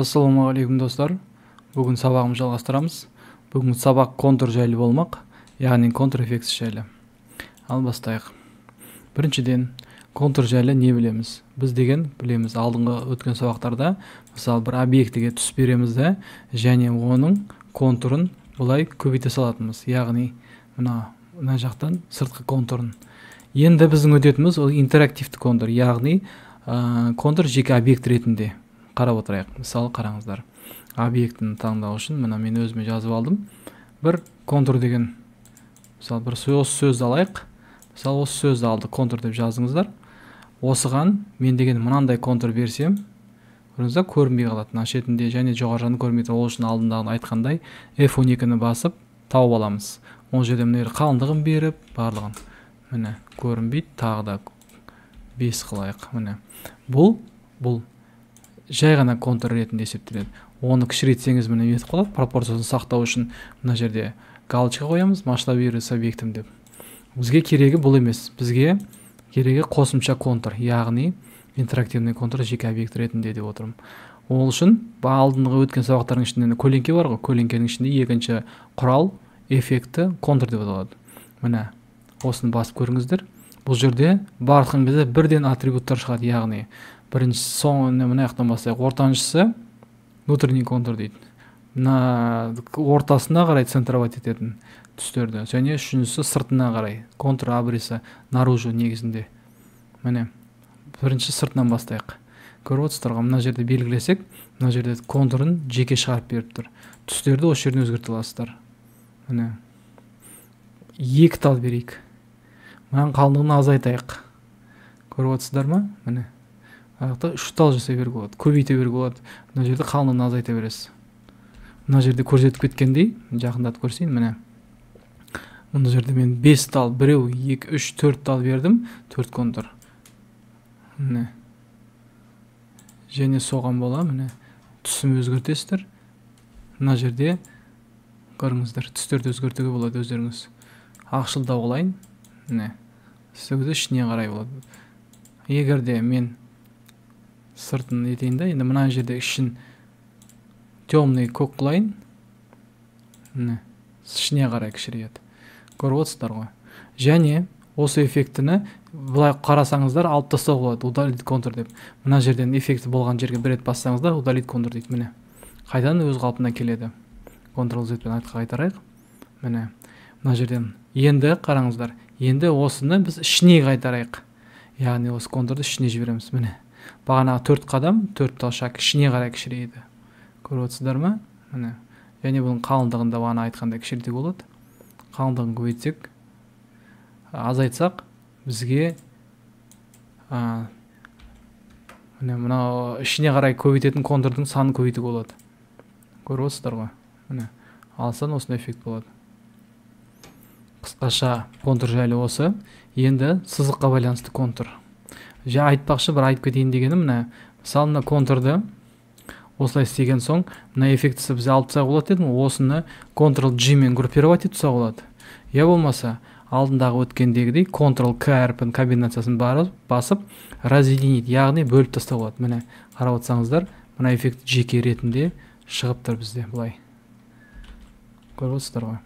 Ассалаумағалейкум, достар. Бүгін сабағымызды жалғастырамыз. Бүгінгі сабақ контур жайлы болмақ, яғни контур эффектісі жайлы. Ал бастайық. Біріншіден, контур жайлы не білеміз? Біз деген білеміз алдыңғы өткен сабақтарда, мысалы, бір объектіге түс береміз де, және оның контурын былай көбейте салатынбыз. Яғни мына жақтан сыртқы контурын. Енді біздің өтетініміз ол интерактивті контур, яғни контур жеке объект ретінде қарап отырайық. Мысалы, қараңыздар. Объектіні таңдау үшін мына мен өзіме жазып алдым. Бір контур деген, мысалы, бір осы сөзді алайық. Мысалы, осы сөзді алдық, контур деп жаздыңыздар. Осыған мен деген мынандай контур берсем, көрдіңіздер, көрінбей қалады. Мына шетінде және жоғары жағында көрінбей тұр. Ол үшін алдындағыны айтқандай F12-ні басып тауып аламыз. Ол жерде мына жер қалыңдығын беріп, барлығын. Міне, көрінбейді, тағы да 5 қылайық. Міне. Бұл жай ғана контур ретінде есептеледі. Оны кішірейтсеңіз міне нетіп қалады. Пропорциясын сақтау үшін мына жерде галочка қоямыз, масштабировать с объектом деп. Бізге керегі бұл емес. Бізге керегі қосымша контур, яғни интерактивный контур жеке объект ретінде деп отырмын. Ол үшін алдыңғы өткен сабақтардың ішінде көлеңке бар ғой, көлеңкенің ішінде екінші құрал эффекті контур деп аталады. Міне, осыны басып көріңіздер. Бұл жерде барлық кезде бірден атрибуттар шығады, яғни бірінші соңы мына жақтан бастайық. Ортаншысы внутренний контур дейді. Мына ортасына қарай центровать ететін түстерді. Және үшіншісі сыртына қарай. Контур абриса наружу негізінде. Міне, бірінші сыртынан бастайық. Көріп отырсыздар ғой, мына жерде белгілесек, мына жерде контурын жеке шығарып беріп тұр. Түстерді осы жерден өзгерте аласыздар. Міне. Екі тал берейік. Мынаның қалыңдығын азайтайық. Көріп отырсыздар ма? Міне. Аяқта үш тал жасай беруге болады, көбейте беруге болады. Мына жерде қалыңдығын азайта бересіз. Мына жерде көрсетіп кеткендей, жақындатып көрсейін, міне. Мына жерде мен 5 тал, 1, 2, 3, 4 тал бердім, 4 контур. Міне. Және соған бола, міне, түсін өзгертесіздер. Мына жерде көріңіздер, түстерді өзгертуге болады өздеріңіз. Ақшылдау қылайын. Міне. Түсі ішіне қарай болады. Егер де мен сыртын етейін да, енді мына жерде ішін темный көк қылайын. Міне, ішіне қарай кішірейеді. Көріп отырсыздар ғой. Және осы эффектіні былай қарасаңыздар алып тастауға болады, удалить контур деп. Мына жерден эффекті болған жерге бір рет бассаңыздар удалить контур дейді. Міне. Қайтадан өз қалпына келеді. Ctrl Z пен артқа қайтарайық. Міне. Мына жерден енді қараңыздар. Енді осыны біз ішіне қайтарайық. Яғни осы контурды ішіне жібереміз. Міне. Бағанағы 4 қадам, 4 талшақ ішіне қарай кішірейді. Көріп отырсыздар ма? Міне. Және бұның қалыңдығын да бағана айтқандай кішірейтуге болады. Қалыңдығын көбейтсек, азайтсақ, бізге міне мынау ішіне қарай көбейтетін контурдың санын көбейтуге болады. Көріп отырсыздар ғой. Міне. Алсаң осындай эффект болады. Қысқаша контур жайлы осы. Енді сызыққа байланысты контур. Жа айтпақшы, бір айтып кетейін дегенім, міне, мысалы, мына контурды осылай істеген соң, мына эффектісі біз алып тастауға болады дедім, осыны Ctrl G мен группировать етіп тастауға болады. Я болмаса, алдындағы өткендегідей Ctrl K әрпін комбинациясын басып, разъединить, яғни бөліп тастауға болады. Міне, қарап отырсаңыздар, мына эффект жеке ретінде шығып тұр бізде былай. Көріп отырсыздар ғой.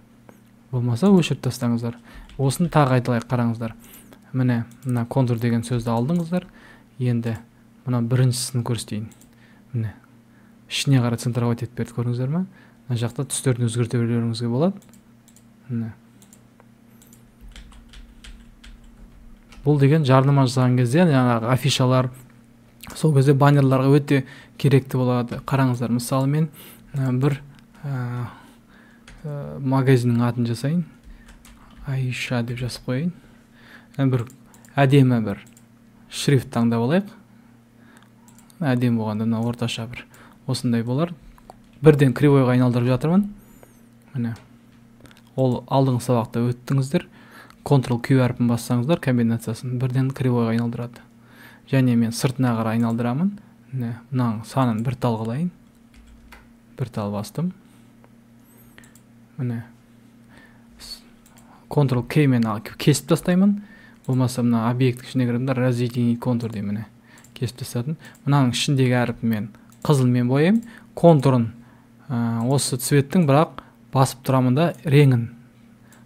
Болмаса өшіріп тастаңыздар. Осыны тағы айталайық, қараңыздар. Міне, мына контур деген сөзді алдыңыздар. Енді мына біріншісін көрсетейін. Міне, ішіне қарай центровать етіп берді, көрдіңіздер ме? Мына жақта түстерін өзгерте берулеріңізге болады. Міне. Бұл деген жарнама жасаған кезде, жаңағы афишалар, сол кезде баннерларға өте керекті болады. Қараңыздар, мысалы, мен бір магазиннің атын жасайын. Айша деп жазып қояйын. Бір әдемі бір шрифт таңдап алайық. Әдемі болғанда мына орташа бір осындай болар. Бірден кривойға айналдырып жатырмын. Міне. Ол алдыңғы сабақта өттіңіздер. Ctrl Q әрпін бассаңыздар комбинациясын бірден кривойға айналдырады. Және мен сыртына қарай айналдырамын. Міне, мынаның санын бір тал қылайын. Бір тал бастым. Міне. Ctrl K мен кесіп тастаймын. Болмаса мына объекттің ішіне кіремін да разъединить контур деймін, міне. Кесіп тастадым. Мынаның ішіндегі әрпін мен қызылмен бояймын. Контурын осы цветтің, бірақ басып тұрамын да реңін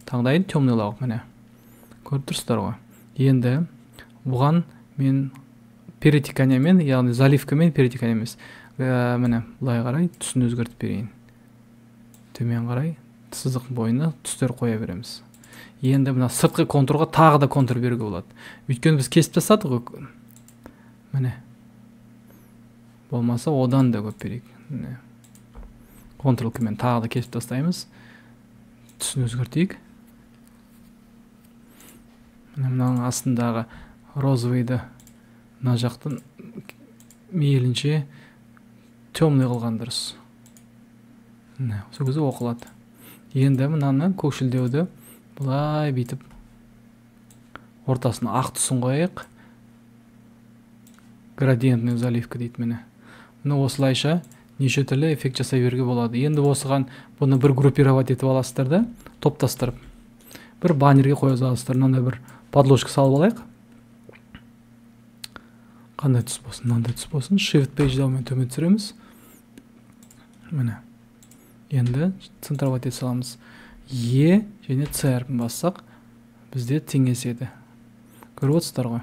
таңдайын, темныйлау, міне. Көріп тұрсыздар ғой. Енді бұған мен перетеканиямен, яғни заливкамен перетекания емес. Міне, былай қарай түсін өзгертіп берейін. Төмен қарай сызық бойына түстер қоя береміз. Енді мына сыртқы контурға тағы да контур беруге болады. Өйткені біз кесіп тастадық ғой. Міне. Болмаса одан да көп берейік. Міне. Ctrl-K-мен тағы да кесіп тастаймыз. Түсін өзгертейік. Міне, мынаның астындағы розовыйды мына жақтан мейлінше темный қылған дұрыс. Міне, сол кезде оқылады. Енді мынаны көкшілдеуді былай бүйтіп ортасына ақ түсін қояйық. Градиентный заливка дейді міне. Міне осылайша неше түрлі эффект жасай беруге болады. Енді осыған бұны бір группировать етіп аласыздар да, топтастырып бір баннерге қоя саласыздар. Мынандай бір подложка салып алайық. Қандай түс болсын, мынандай түс болсын. Shift page down-мен төмен түсіреміз. Міне. Енді центровать ете саламыз. Е және С әрпін бассақ, бізде теңеседі. Көріп отырсыздар ғой.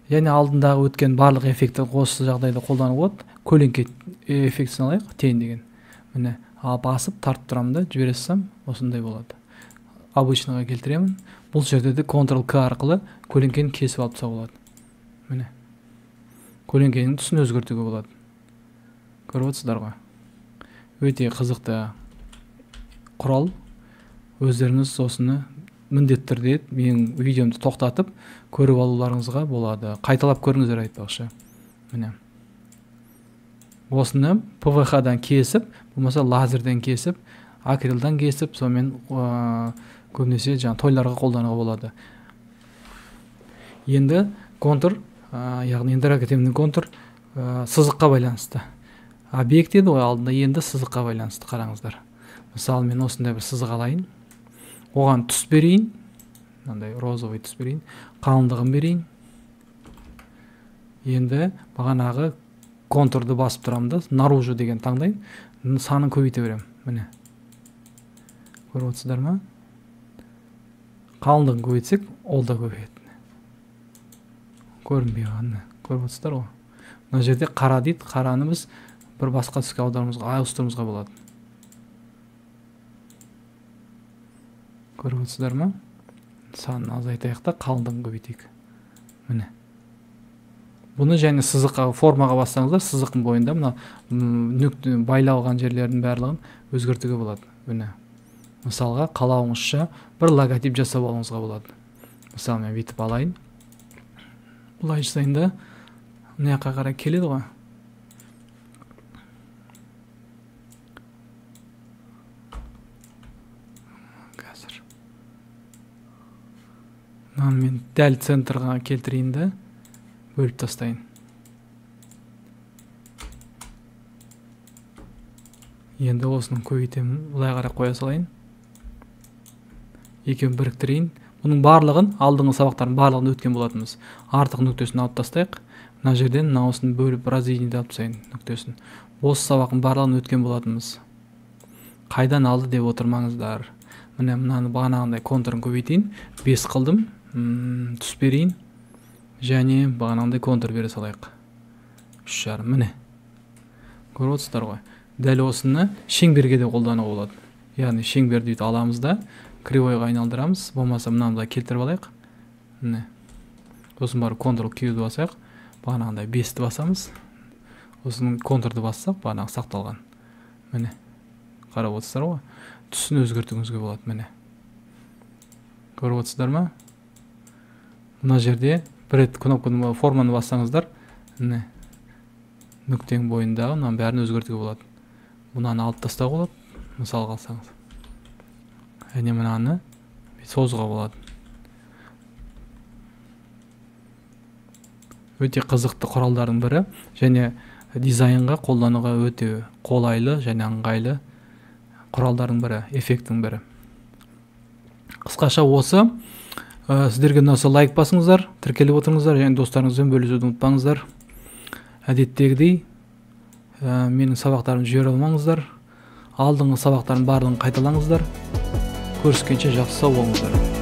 Яғни алдындағы өткен барлық эффектті осы жағдайда қолдануға болады. Көлеңке эффектісін алайық, тень деген. Міне, ал басып тартып тұрамын да, жібере салсам, осындай болады. Обычныйға келтіремін. Бұл жерде де Ctrl-K арқылы көлеңкені кесіп алып тастауға болады. Міне. Көлеңкенің түсін өзгертуге болады. Көріп отырсыздар ғой. Өте қызықты құрал. Өздеріңіз осыны міндетті түрде менің видеомды тоқтатып көріп алуларыңызға болады. Қайталап көріңіздер айтпақшы. Міне. Осыны ПВХ-дан кесіп, болмаса лазерден кесіп, акрилдан кесіп, сонымен көбінесе жаңа тойларға қолдануға болады. Енді контур, яғни интерактивный контур сызыққа байланысты. Объект еді ғой алдында, енді сызыққа байланысты қараңыздар. Мысалы, мен осындай бір сызық алайын. Оған түс берейін. Мынандай розовый түс берейін. Қалыңдығын берейін. Енді бағанағы контурды басып тұрамын да, наружу деген таңдайын. Санын көбейте беремін. Міне. Көріп отырсыздар ма? Қалыңдығын көбейтсек, ол да көбейеді. Көрінбей қалған. Көріп отырсыздар ғой. Мына жерде қара дейді. Қараны біз бір басқа түске аударуымызға, ауыстыруымызға болады. Көріп отырсыздар ма? Санын азайтайық та, қалыңдығын көбейтейік. Міне. Бұны және сызыққа, формаға бассаңыздар, сызықтың бойында мына нүкте байлалған жерлердің барлығын өзгертуге болады. Міне. Мысалға, қалауыңызша бір логотип жасап алуыңызға болады. Мысалы, мен бүйтіп алайын. Бұлай жасайын да, мына жаққа қарай келеді ғой. Қазір. Мынаны мен дәл центрға келтірейін де, бөліп тастайын. Енді осыны көбейтемін, былай қарай қоя салайын. Екеуін біріктірейін. Бұның барлығын, алдыңғы сабақтардың барлығын өткен болатынбыз. Артық нүктесін алып тастайық. Мына жерден мына осыны бөліп разъединить алып тастайын нүктесін. Осы сабақтың барлығын өткен болатынбыз. Қайдан алды деп отырмаңыздар. Міне мынаны бағанағындай контурын көбейтейін. 5 қылдым. Түс берейін. Және бағанағындай контур бере салайық. 3,5. Міне. Көріп отырсыздар ғой. Дәл осыны шеңберге де қолдануға болады. Яғни шеңберді бүйтіп аламыз да, кривойға айналдырамыз. Болмаса мынаны былай келтіріп алайық. Міне. Сосын барып Ctrl-Q-ді басайық. Бағанағындай 5-ті басамыз. Сосын контурды бассақ, бағанағы сақталған. Міне. Қарап отырсыздар ғой. Түсін өзгертуіңізге болады. Міне. Көріп отырсыздар ма? Мына жерде бір рет кнопканы, форманы бассаңыздар, міне, нүктенің бойындағы мынаның бәрін өзгертуге болады. Мынаны алып тастауға болады, мысалға алсаңыз. Және мынаны созуға болады. Өте қызықты құралдардың бірі және дизайнға қолдануға өте қолайлы және ыңғайлы құралдардың бірі, эффекттің бірі. Қысқаша осы. Сіздерге ұнаса лайк басыңыздар, тіркеліп отырыңыздар және достарыңызбен бөлісуді ұмытпаңыздар. Әдеттегідей Менің сабақтарымды жібере алмаңыздар. Алдыңғы сабақтардың барлығын қайталаңыздар. Көріскенше жақсы, сау болыңыздар.